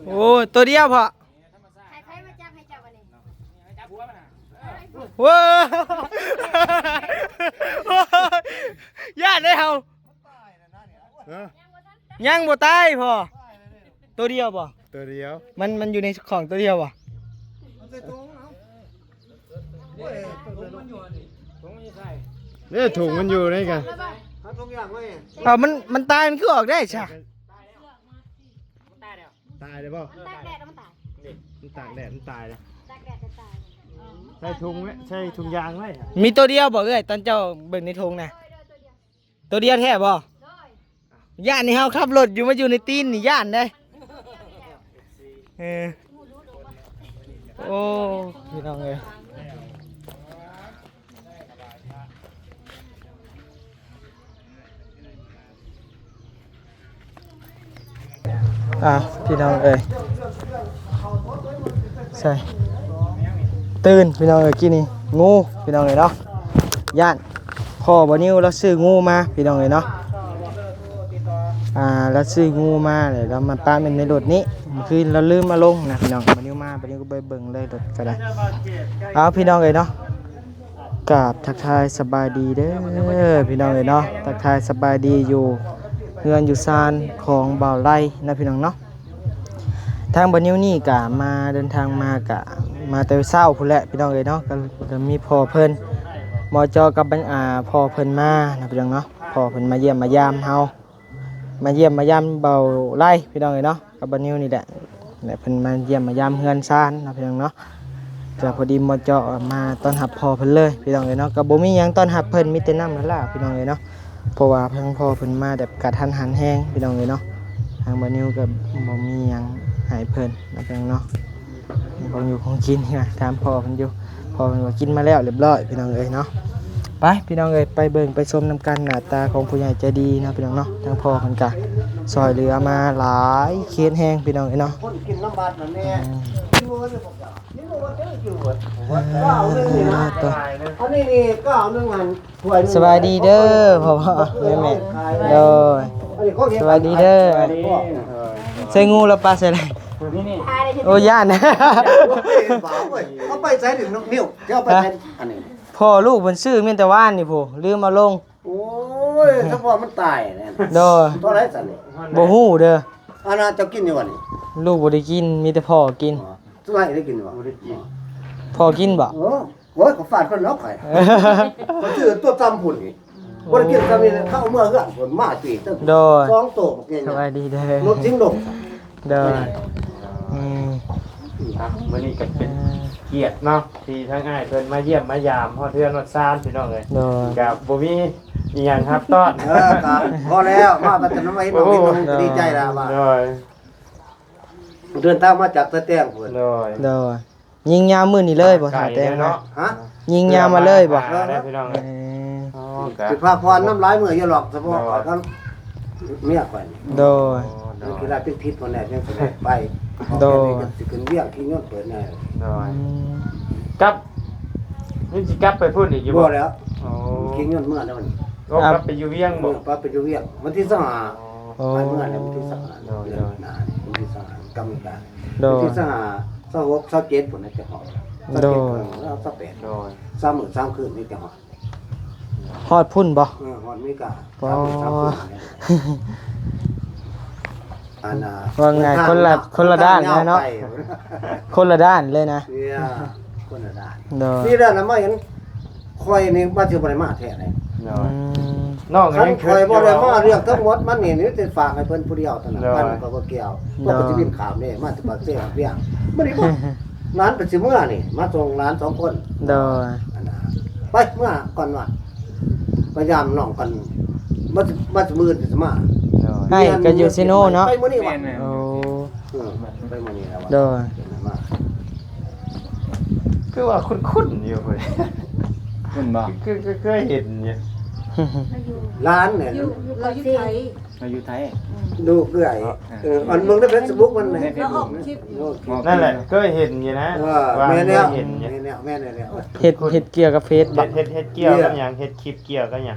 ໂອ້ ໂຕດຽວພໍ້. ໃຫ້ໃຜມາຈັບໃຫ້ເຈົ້າບັດນີ້? ໂອ້ຍ ຢ້ານເດ້ເຮົາ. ຮະ? ຍັງບໍ່ຕາຍພໍ້. ໂຕດຽວບໍ? ໂຕດຽວ. ມັນ ມັນຢູ່ໃນຂອງໂຕດຽວບໍ? ເດ້ ຖົງມັນຢູ່ໃນກະ ເອົາ ມັນ ມັນຕາຍ ມັນຄືອອກໄດ້ຊະ? ຕາຍແລ້ວບໍ່? ມັນຕາກແດດແລ້ວມັນຕາຍ. ນີ້ ມັນຕາກແດດ ມັນຕາຍແລ້ວ. ຕາກແດດກໍຕາຍ. ໃສ່ຖົງໄວ້ ໃສ່ຖົງຢາງໄວ້. ມີໂຕດຽວບໍ່ເອື້ອຍ ຕອນເຈົ້າເບິ່ງໃນຖົງນະ? ໂຕດຽວແທ້ບໍ່? ຢ້ານນີ້ເຮົາຂັບລົດຢູ່ ມາຢູ່ໃນຕີນນີ້ ຢ້ານເດ້. ເອີ ໂອ້ ພີ່ນ້ອງເອີຍ. ອ່າ ພີ່ນ້ອງເອີຍ ໃສ່ ຕື່ນ ພີ່ນ້ອງເອີຍ. ກີ້ນີ້ ງູ ພີ່ນ້ອງເອີຍເນາະ. ຢ້ານ ພໍ່ບ່າວນິວລາວຊື້ງູມາ ພີ່ນ້ອງເອີຍເນາະ. ອ່າ ລາວຊື້ງູມາ ແລ້ວລາວມາປະໄວ້ໃນລົດນີ້. ມື້ຄືນລາວລືມເອົາລົງນະ ພີ່ນ້ອງ. ບ່າວນິວມາ ບ່າວນິວກໍໄປເບິ່ງເລີຍ ລົດກໍໄດ້. ເອົາ ພີ່ນ້ອງເອີຍເນາະ. ກາບທັກທາຍສະບາຍດີເດີ ພີ່ນ້ອງເອີຍເນາະ. ທັກທາຍສະບາຍດີຢູ່ເຮືອນຢູ່ຊານຂອງບ່າວໄລນະ ພີ່ນ້ອງເນາະ. ທາງບ່າວນິວນີ້ກະມາ ເດີນທາງມາກະມາແຕ່ເຊົ້າພຸ້ນແຫຼະ ພີ່ນ້ອງເອີຍເນາະ. ກະ ກະມີພໍ່ເພິ່ນ ໝໍຈໍກັບ ອ່າ ພໍ່ເພິ່ນມານະ ພີ່ນ້ອງເນາະ. ພໍ່ເພິ່ນມາຢ້ຽມມາຢາມເຮົາ ມາຢ້ຽມມາຢາມບ່າວໄລ ພີ່ນ້ອງເອີຍເນາະ ກັບບ່າວນິວນີ້ແຫຼະ. ແລະ ເພິ່ນມາຢ້ຽມມາຢາມເຮືອນຊານເນາະ ພີ່ນ້ອງເນາະ. ກະພໍດີໝໍຈໍມາຕ້ອນຮັບພໍ່ເພິ່ນເລີຍ ພີ່ນ້ອງເອີຍເນາະ. ກະບໍ່ມີຫຍັງຕ້ອນຮັບເພິ່ນ ມີແຕ່ນ້ຳລະລາ ພີ່ນ້ອງເອີຍເນາະ. ເພາະວ່າທາງພໍ່ເພິ່ນມາແບບກະທັນຫັນແຮງ ພີ່ນ້ອງເອີຍເນາະ. ທາງບ່າວນິວກໍບໍ່ມີຫຍັງໃຫ້ເພິ່ນເນາະ ພີ່ນ້ອງເນາະ. ຂອງຢູ່ຂອງກິນນະ ຖາມພໍ່ເພິ່ນຢູ່ ພໍ່ເພິ່ນວ່າກິນມາແລ້ວລຽບລ້ອຍ ພີ່ນ້ອງເອີຍເນາະ. ໄປ ພີ່ນ້ອງເອີຍ ໄປເບິ່ງໄປຊົມນຳກັນ ໜ້າຕາຂອງຜູ້ໃຫຍ່ໃຈດີເນາະ ພີ່ນ້ອງເນາະ. ທາງພໍ່ເພິ່ນກະຊ່ອຍເຫຼືອມາຫຼາຍເຂດແຮງ ພີ່ນ້ອງເອີຍເນາະ. ຄົນກິນລຳບາກນັ້ນແນ່ ອືມ ກິນບໍ່ເບິດເລີຍບໍ່ເຈົ້າ ກິນບໍ່ເບິດເລີຍ ກິນບໍ່ເບິດ ເອີ ເອົາເລື່ອງນີ້ນະ ເອີ ຕົວ ອັນນີ້ນີ້ກໍເອົາເລື່ອງນັ້ນ ສະບາຍດີເດີພໍ່ ແມ່ ແມ່ ໂດຍ ສະບາຍດີເດີ. ໃສ່ງູລະປະໃສ່ລະ ນີ້ ໂອ້ ຢ້ານ ໂອ້ຍ ເອົາໄປໃສ່ດຶງນົກນິ້ວ ຈະເອົາໄປໃສ່ ຮະ ອັນນີ້ ພໍ່ລູກເພິ່ນຊື້ແມ່ນແຕ່ວານນີ້ພຸ້ນ ລືມເອົາລົງ. ໂອ້ຍ ສະເພາະມັນຕາຍແລ້ວ ໂດຍ ຕົວໃດຊັ້ນນີ້ ບໍ່ຮູ້ເດີ. ອັນນັ້ນເຈົ້າກິນຢູ່ບໍ່ນີ້? ລູກບໍ່ໄດ້ກິນ ມີແຕ່ພໍ່ກິນ. ອໍ ສ່ວນຫຼາຍໄດ້ກິນບໍ່? ບໍ່ໄດ້ກິນ. ພໍ່ກິນບໍ່? ໂອ້ ໂອ້ຍ ກໍຝາກເພິ່ນເນາະ ຂ້ອຍ ຂ້ອຍຊື້ຕົວຈຳພຸ້ນນີ້ ບໍ່ໄດ້ກິນຈຳນີ້ ເຂົາເອົາເມືອເຮືອນພຸ້ນ ມາປີກ ໂດຍ ສອງໂຕບັກໃຫຍ່ ສະບາຍດີເດີ ລົດຊິງດົງ ໂດຍ ອືມ ອ່ະ ມື້ນີ້ກໍເປັນ ອ່າ ກຽດເນາະ ທີ່ທາງອ້າຍເພິ່ນມາຢ້ຽມມາຢາມຮອດເຮືອນຮອດຊານ ພີ່ນ້ອງເອີຍ ໂດຍ ກໍບໍ່ມີອີ່ຫຍັງຮັບຕ້ອນ ເອີ ກໍພໍແລ້ວ ມາບັດນັ້ນໄວ້ນ້ອງ ໂອ້ ນ້ອງດີໃຈແລ້ວວ່າ ໂດຍ ເດີນທາງມາຈາກສະແຕງພຸ້ນ ໂດຍ ໂດຍ. ຍິງຍາມມື້ນີ້ເລີຍບໍ່ ຖ້າແຕ່ງມາ? ຮະ? ຍິງຍາມມາເລີຍບໍ່? ເອີ ພີ່ນ້ອງເອີຍ ເອີ ຊິພັກຜ່ອນນຳຫຼາຍມື້ຢູ່ຫຼອກ ສະເພາະຂ້ອຍກັບເມຍຂ້ອຍນີ້ ໂດຍ ໂດຍ ກິນໄດ້ເປັນທິດພຸ້ນແຫຼະ ຍັງຊິໄດ້ໄປ ໂດຍ ຊິຂຶ້ນວຽງຂີ່ຍົນເປີດແນ່ ໂດຍ ອືມ ກັບ ຍັງຊິກັບໄປພຸ້ນອີກຢູ່ບໍ່? ບໍ່ແລ້ວ ໂອ້ ຂີ່ຍົນເມືອແລ້ວນີ້ ກໍກັບໄປຢູ່ວຽງບໍ່? ເອີ ກັບໄປຢູ່ວຽງ ວັນທີຊາວຫ້າ ອໍ ອໍ ໄປເມືອແລ້ວ ວັນທີຊາວຫ້າ ໂດຍ ເດືອນໜ້ານີ້ ວັນທີຊາວຫ້າ ກຳລັງການ ໂດຍ ວັນທີຊາວຫ້າ ຊາວຫົກ ຊາວເຈັດພຸ້ນນະ ຈະຮອດ ໂດຍ ຊາວເຈັດ ເນາະ ຊາວແປດ ໂດຍ ສາມມື້ສາມຄືນນີ້ຈະຮອດ ຮອດພຸ້ນບໍ່? ເອີ ຮອດເມກາ ອໍ ສາມມື້ສາມຄືນນີ້ ອັນນ່າ ວ່າງ່າຍ ຄົນລະ ຄົນລະດ້ານເນາະ ຄົນລະດ້ານເລີຍນະ ເອີ ຄົນລະດ້ານ ໂດຍ ນີ້ແຫຼະນະ ມາເຫັນ ຂ້ອຍນີ້ວ່າຊິບໍ່ໄດ້ມາແທ້ເດ້ ໂດຍ ອືມ ນ້ອງ ຄັນຂ້ອຍບໍ່ໄດ້ມາເລື່ອງທັງໝົດມັນນີ້ ມີແຕ່ຝາກໃຫ້ເພິ່ນຜູ້ດຽວເທົ່ານັ້ນ ໂດຍ ມັນກໍບໍ່ກ່ຽວ ໂດຍ ເພິ່ນກໍຊິບິນຂ້າມເດ້ ມາແຕ່ປາກເຊຫາວຽງ ມື້ນີ້ບໍ່ ຫຼານໄປຊິເມືອນີ້ ມາສົ່ງຫຼານສອງຄົນ ໂດຍ ອັນນ່າ ໄປເມືອກ່ອນວ່າ ໄປຢາມນ້ອງກ່ອນ ມາ ມາມື້ອື່ນຊິມາ ໂດຍ ອ້າຍກໍຢູ່ເຊໂນເນາະ ໄປມື້ນີ້ວ່າ ແມ່ນໆ ໂອ້ ເອີ ໄປມື້ນີ້ແລ້ວວ່າ ໂດຍ ມາ ຄືວ່າຄຸ້ນໆຢູ່ພຸ້ນ ຄຸ້ນບໍ່? ຄື ຄືເຄີຍເຫັນຢູ່ ຫຼານນີ້ ຢູ່ ຢູ່ ເຂົາຢູ່ໄທ ເຂົາຢູ່ໄທ ອືມ ລູກເອື້ອຍ ເອີ ເອີ ອັນເບິ່ງໃນເຟສບຸກມັນ ໃນເຟສບຸກ ລາວອອກຄລິບຢູ່ ນັ້ນແຫຼະ ເຄີຍເຫັນຢູ່ນະ ເອີ ວ່າ ແມ່ນແລ້ວ ເຄີຍເຫັນຢູ່ ແມ່ນແລ້ວ ແມ່ນແລ້ວ ເຮັດ ເຮັດກ່ຽວກັບເຟສບໍ່? ເຮັດ ເຮັດ ເຮັດກ່ຽວກັບຫຍັງ? ເຮັດຄລິບກ່ຽວກັບຫຍັງ?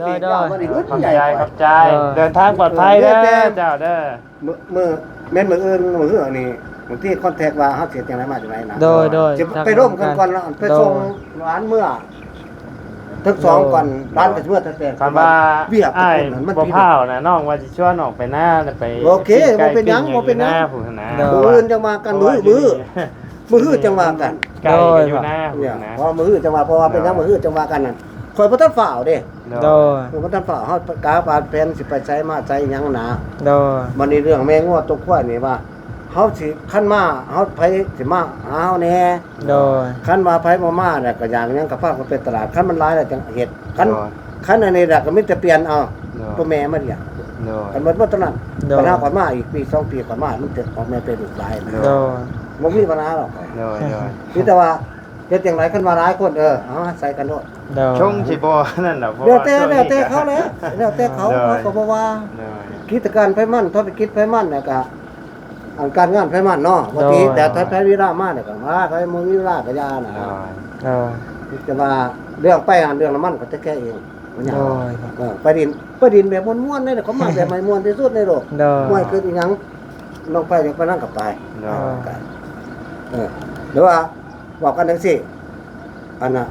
ໂດຍ ໂດຍ ຂອບໃຈ ຂອບໃຈ ເດີນທາງປອດໄພເດີເຈົ້າເດີ. ມື້ ມື້ ແມ່ນມື້ອື່ນ ມື້ຮືນີ້ ບາງທີຄອນແທັກວ່າເຮົາຊິເຮັດຈັ່ງໃດມາຈັ່ງໃດນະ. ໂດຍ ໂດຍ ຊິໄປລົມກັນກ່ອນ ໄປສົ່ງຫຼານເມືອ ທັງສອງກ່ອນ. ຫຼານກໍຊິເມືອແຕ່ ຄັນວ່າ ວຽກ ອ້າຍ ມັນບໍ່ພ້າວນະ ນ້ອງວ່າຊິຊວນອອກໄປນາ ໄປ ໂອເຄ ບໍ່ເປັນຫຍັງ ບໍ່ເປັນຫຍັງ ມື້ອື່ນຈັ່ງວ່າກັນ ມື້ ມື້ ມື້ຮືຈັ່ງວ່າກັນ. ໄກຢູ່ນະ ເພາະມື້ຮືຈັ່ງວ່າ ເພາະວ່າເປັນຫຍັງມື້ຮືຈັ່ງວ່າກັນນັ້ນ ຂ້ອຍບໍ່ທັນຟ້າວເດ້. ໂດຍ ບໍ່ທັນຟ້າວ ເຮົາກະວາງແຜນຊິໄປໃສມາໃສຫຍັງນະ. ໂດຍ ບັດນີ້ເລື່ອງແມ່ງົວຕົວຄວາຍນີ້ວ່າ ເຮົາຊິ ຄັນມາ ເຮົາ ໃຜຊິມາຫາເຮົາແດ່. ໂດຍ ຄັນວ່າໃຜບໍ່ມາແລ້ວກໍຢ່າງຫຍັງກໍພາກັນໄປຕະຫຼາດ ຄັນມັນຫຼາຍແລ້ວຈັ່ງເຮັດ. ຄັນ ໂດຍ ຄັນອັນນີ້ແລ້ວກໍມີແຕ່ປ່ຽນເອົາ ໂດຍ ຕົວແມ່ມາລ້ຽງ. ໂດຍ ຄັນໝົດ ໝົດເທົ່ານັ້ນ. ໂດຍ ບັດເຮົາກໍມາອີກປີສອງປີກໍມາ ມັນຈະອອກແມ່ເປັນລູກຫຼາຍນະ. ໂດຍ ບໍ່ມີບັນຫາດອກ. ໂດຍ ໂດຍ ມີແຕ່ວ່າ ເຮັດຈັ່ງໃດ ຄັນວ່າຫຼາຍຄົນ ເອີ ເອົາໃສ່ກັນໂລດ. ໂດຍ ຊົງຊິບໍ່ນັ້ນດອກ ເພາະວ່າ ແລ້ວແຕ່ ແລ້ວແຕ່ເຂົາແຫຼະ ແລ້ວແຕ່ເຂົາ. ໂດຍ ເຮົາກໍບໍ່ວ່າ ໂດຍ ກິດຈະການໃຜມັນ ທຸລະກິດໃຜມັນ ແລ້ວກໍອັນການງານໃຜມັນເນາະ. ໂດຍ ບາງທີແຕ່ໃຜເວລາມາ ແລ້ວກໍມາ ໃຜບໍ່ມີເວລາກໍຢ່ານະ. ໂດຍ ໂດຍ ແຕ່ວ່າເລື່ອງໄປຫັ້ນ ເລື່ອງນ້ຳມັນກໍຈະແກ້ເອງ ບໍ່ຍາກ. ໂດຍ ເອີ ໄປດິນ ໄປດິນແບບມ່ວນໆເດ້ ເຂົາມາແບບໃໝ່ມ່ວນທີ່ສຸດໃນໂລກ. ໂດຍ ມ່ວນຄືອີຫຍັງ ນ້ອງໄປ ຢາກໄປນຳກໍໄປ. ໂດຍ ເອີ ຫຼືວ່າ ເວົ້າກັນຈັ່ງຊີ້ ອັນນ່າ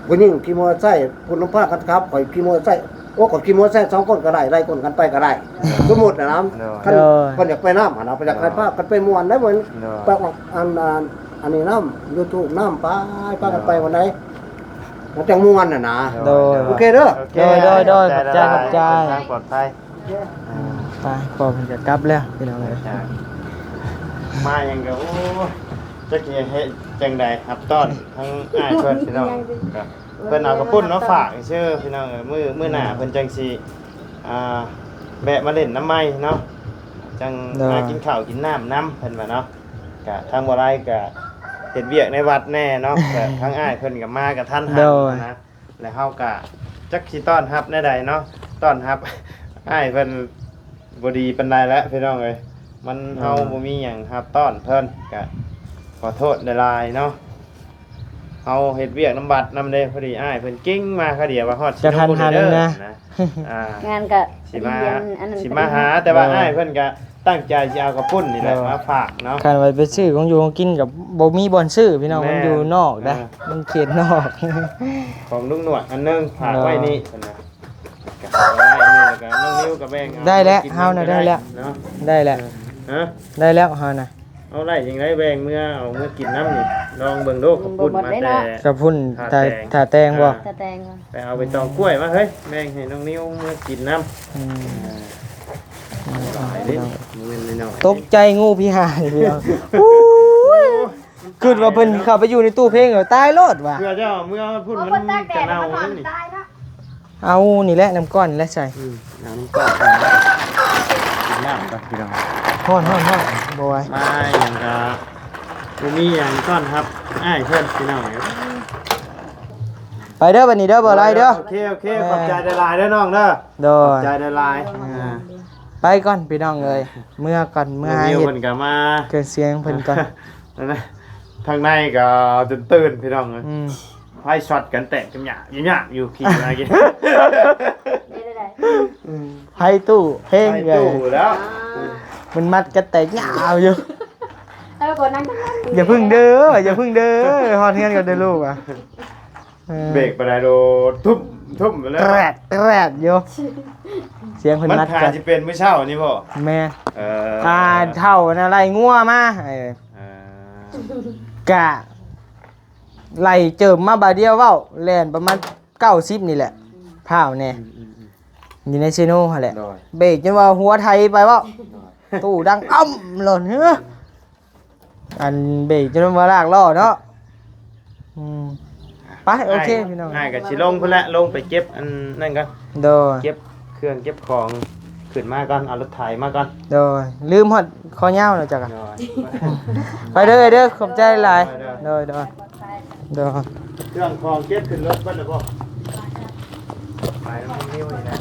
ຜູ້ຍິງຂີ່ມໍເຕີໄຊ ຜູ້ນຳພາກັນຂັບ ຂ້ອຍຂີ່ມໍເຕີໄຊ ໂອ້ ຂ້ອຍຂີ່ມໍເຕີໄຊສອງຄົນກໍໄດ້ ໄລ່ຄົນກັນໄປກໍໄດ້ ສົມມຸດນະ. ໂດຍ ຄັນ ໂດຍ ເພິ່ນຢາກໄປນຳຫັ້ນນະ ເພິ່ນຢາກໃຫ້ພາກັນໄປມ່ວນໄດ້ ເພິ່ນ ໂດຍ ໄປອອກອັນ ອັນ ອັນນີ້ນຳ ຢູທູບນຳ ໄປ ພາກັນໄປ ໂດຍ ວັນໃດ ມັນຈັ່ງມ່ວນຫັ້ນນະ. ໂດຍ ໂອເຄເດີ ໂອເຄ ໂດຍ ໂດຍ ໂດຍ ຂອບໃຈ ຂອບໃຈ ເດີນທາງປອດໄພ. ອ່າ ໄປ ພໍ່ເພິ່ນກໍກັບແລ້ວພີ່ນ້ອງເອີຍ. ມາຫຍັງກໍ ໂອ້ ຈັກຊິເຮັດຈັ່ງໃດຮັບຕ້ອນທັງອ້າຍເພິ່ນພີ່ນ້ອງ. ກໍເພິ່ນເອົາກະປຸ້ນມາຝາກຊື່ພີ່ນ້ອງເອີຍ. ມື້ ມື້ໜ້າເພິ່ນຈັ່ງຊິ ອ່າ ແວະມາຫຼິ້ນນຳໃໝ່ເນາະ ຈັ່ງ ໂດຍ ມາກິນເຂົ້າກິນນ້ຳນຳເພິ່ນວ່າເນາະ. ກະທາງບໍ່ໄດ້ກະເຮັດວຽກໃນວັດແດ່ເນາະ ກະທາງອ້າຍເພິ່ນກະມາກະທັນຫັນ ໂດຍ ນະ. ແລ້ວເຮົາກະຈັກຊິຕ້ອນຮັບແນວໃດເນາະ ຕ້ອນຮັບອ້າຍເພິ່ນບໍ່ດີປານໃດແຫຼະພີ່ນ້ອງເອີຍ. ມັນ ອ່າ ເຮົາບໍ່ມີຫຍັງຮັບຕ້ອນເພິ່ນ ກະຂໍໂທດຫຼາຍໆເນາະ. ເຮົາເຮັດວຽກນຳວັດນຳເດ້ ພໍດີອ້າຍເພິ່ນກິ້ງມາຄາວດຽວວ່າຮອດຊິໂນເດີນະ. ອ່າ ງານກະຊິມາ ອັນນັ້ນ ຊິມາຫາ ແຕ່ວ່າ ໂດຍ ອ້າຍເພິ່ນກະຕັ້ງໃຈຊິເອົາກະປຸ້ນນີ້ແຫຼະ ໂດຍ ມາຝາກເນາະ. ຄັນວ່າໄປຊື້ຂອງຢູ່ຂອງກິນກໍບໍ່ມີບ່ອນຊື້ພີ່ນ້ອງ ແມ່ນ ມັນຢູ່ນອກນະ ເອີ ມັນເຂດນອກ. ຂອງລຸງໜວດອັນໜຶ່ງຝາກໄວ້ນີ້ ເອີ ເພິ່ນວ່າ ກະຫາໄວ້ອັນໜຶ່ງ ກໍນ້ອງນິວກໍແບ່ງເອົາ ໄດ້ແລ້ວ ເຮົານະໄດ້ແລ້ວ ເນາະ ໄດ້ແລ້ວ ຮະ ໄດ້ແລ້ວເຮົານະ ເອົາໄລ່ຈັ່ງໃດ ແບ່ງເມືອ ເອົາເມືອກິນນຳນີ້ ລອງເບິ່ງດູ ອືມ ເຂົ້າປຸ້ນ ບໍ່ໝົດ ມາ ເດ້ ແຕ່ ເນາະ ເຂົ້າປຸ້ນ ຖ້າ ຖ້າແຕ່ງ ຖ້າແຕ່ງບໍ່ ອ່າ ຖ້າແຕ່ງ ໄປເອົາໃບຕອງກ້ວຍມາເຮີ້ຍ ແບ່ງໃຫ້ນ້ອງນິວເມືອກິນນຳ ອືມ ເອີ ອືມ ຫຼາຍເດ້ ບໍ່ແມ່ນນ້ອຍໆ ຕົກໃຈງູພິຫານ ພີ່ນ້ອງ ໂອ້ຍ ຄິດວ່າເພິ່ນເຂົ້າໄປຢູ່ໃນຕູ້ເພງ ຕາຍໂລດວ່າ ເພື່ອເຈົ້າເມືອພຸ້ນ ເອົາ ມັນ ເພິ່ນຕາກແດດ ຈະເນົ່າ ມັນຮ້ອນ ນີ້ ຕາຍເນາະ ເອົານີ້ແຫຼະ ນ້ຳກ້ອນນີ້ແຫຼະໃສ່ ອືມ ເອົານ້ຳກ້ອນ ກິນນ້ຳກ່ອນພີ່ນ້ອງ ຮ້ອນໆໆ ບໍ່ໄຫວ ມາຫຍັງກະບໍ່ມີຫຍັງຕ້ອນຮັບອ້າຍເພິ່ນພີ່ນ້ອງ ໄປເດີບັດນີ້ເດີ ບໍ່ໄຫຼເດີ ໂອເຄ ໂອເຄ ແມ່ນ ຂອບໃຈຫຼາຍໆເດີນ້ອງເດີ ໂດຍ ຂອບໃຈຫຼາຍໆ ອ່າ ໄປກ່ອນພີ່ນ້ອງເອີຍ ເມືອກ່ອນ ເມືອຫາເຮັດ ເພິ່ນກໍມາ ເຄື່ອງສຽງເພິ່ນກ່ອນ ທາງໃນກໍຈົນຕື່ນພີ່ນ້ອງເອີຍ ອືມ ໄຟຊັອດກັນແຕກຍາກໆຢູ່ ຂີ່ມາກິນ ໄຟຕູ້ເພງ ໄຟຕູ້ແລ້ວ ມັນມັດກັນແຕກຍາວຢູ່ ເອີ ບໍ່ນັ່ງ ຢ່າເພິ່ງເດີ ຢ່າເພິ່ງເດີ ຮອດເຮືອນກ່ອນເດີລູກ ເອີ ເບຣກປານໃດໂດດ ທຸບ ທຸບໄປເລີຍ ແຕຣດ ແຕຣດຢູ່ ສຽງເພິ່ນມັດກັນ ມັນຖ້າຊິເປັນມື້ເຊົ້ານີ້ບໍ່ ແມ່ນ ເອີ ອ່າ ເຖົ້ານະໄລ່ງົວມາ ເອີ ເອີ ກະໄລ່ເຈີມມາບາດດຽວ ເວົ້າແລ່ນປະມານເກົ້າສິບນີ້ແຫຼະ ພ້າວແດ່ ອືມໆໆ ຢູ່ໃນເຊໂນຫັ້ນແຫຼະ ໂດຍ ເບຣກຈົນວ່າຫົວໄຖໄປເວົ້າ ໂດຍ ຕູ້ດັງອຳໂລດ ເຮີ ອັນເບຣກຈົນວ່າລາກລໍ້ເນາະ ອືມ ໄປ ໂອເຄພີ່ນ້ອງ ອ້າຍກໍຊິລົງພຸ້ນແຫຼະ ລົງໄປເກັບອັນນັ້ນກ່ອນ ໂດຍ ເກັບເຄື່ອງເກັບຂອງຂຶ້ນມາກ່ອນ ເອົາລົດໄຖມາກ່ອນ ໂດຍ ລືມຮອດຄໍຍາວແລ້ວຈັກ ໂດຍ ໄປເດີເດີ ຂອບໃຈຫຼາຍ ໂດຍ ໂດຍ ໂດຍ ໂດຍ ເຄື່ອງຂອງເກັບຂຶ້ນລົດເບິດແລ້ວບໍ່ ໄປນຳນ້ອງນິວນີ້ແຫຼະ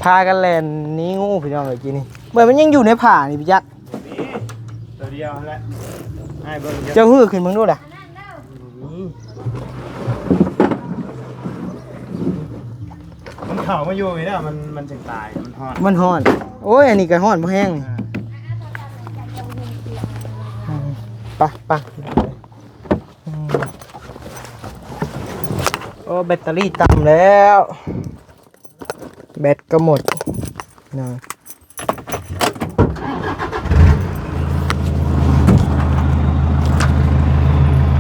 ພາກັນແລ່ນໜີງູພີ່ນ້ອງເອີຍ ກີ້ນີ້ ເບິ່ງມັນຍັງຢູ່ໃນຜ້ານີ້ພີ່ຈັກ ນີ້ ຕົວດຽວຫັ້ນແຫຼະ ອ້າຍເບິ່ງ ເຈົ້າຮື້ຂຶ້ນເບິ່ງດູລະ ມັນເຂົ້າມາຢູ່ນີ້ນະ ມັນ ມັນຈຶ່ງຕາຍ ມັນຮ້ອນ ມັນຮ້ອນ ໂອ້ຍ ອັນນີ້ກໍຮ້ອນບໍ່ແຮງນີ້ ອ່າ ອືມ ໄປ ໄປ ອືມ ໂອ້ ແບັດເຕີຣີຕ່ຳແລ້ວ ແບັດກໍໝົດເນາະ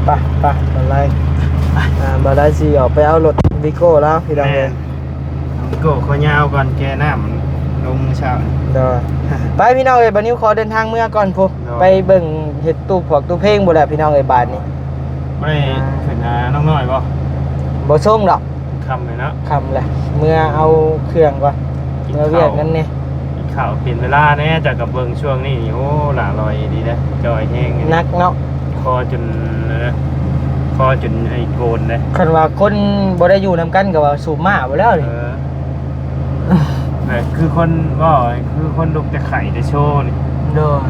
ໄປ ໄປ ບ່າວໄລ ອ່າ ບ່າວໄລຊິອອກໄປເອົາລົດວີໂກ້ແລ້ວພີ່ນ້ອງເອີຍ ແມ່ນ ວີໂກ້ຄໍຍາວກ່ອນ ແກ່ນ້ຳລົງມື້ເຊົ້າ ໂດຍ ໄປພີ່ນ້ອງເອີຍ ບ່າວນິວຂໍເດີນທາງເມືອກ່ອນພຸ້ນ ໂດຍ ໄປເບິ່ງເຮັດຕູ້ພວກຕູ້ເພງພຸ້ນແຫຼະພີ່ນ້ອງເອີຍ ບາດນີ້ ບໍ່ໄດ້ຂຶ້ນຫານ້ອງນ້ອຍບໍ່? ບໍ່ສົ່ງດອກ ຄ່ຳແລ້ວເນາະ ຄ່ຳແລ້ວ ເມືອເອົາເຄື່ອງກ່ອນ ເມືອວຽກນັ້ນແດ່ ກິນເຂົ້າເປັນເວລາແດ່ ເຈົ້າກໍເບິ່ງຊ່ວງນີ້ ໂອ້ ຫຼ້າລອຍດີເດ້ ຈ່ອຍແຮງ ໜັກເນາະ ຄໍຈົນ ຄໍຈົນໄອ້ໂກນເດ້ ຄັນວ່າຄົນບໍ່ໄດ້ຢູ່ນຳກັນກໍວ່າສູບມ້າໄປແລ້ວນີ້ ເອີ ແບບຄືຄົນເວົ້າ ຄືຄົນລຸກແຕ່ໄຂ້ແຕ່ໂຊນີ້ ໂດຍ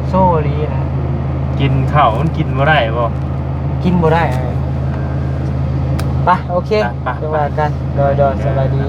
ໂຊອີ່ຫຼີນະ ກິນເຂົ້າມັນກິນບໍ່ໄດ້ບໍ່? ກິນບໍ່ໄດ້ ໄປ ໂອເຄ ໄປ ໄປ ຈັ່ງວ່າກັນ ໂດຍ ໂດຍ ສະບາຍດີ.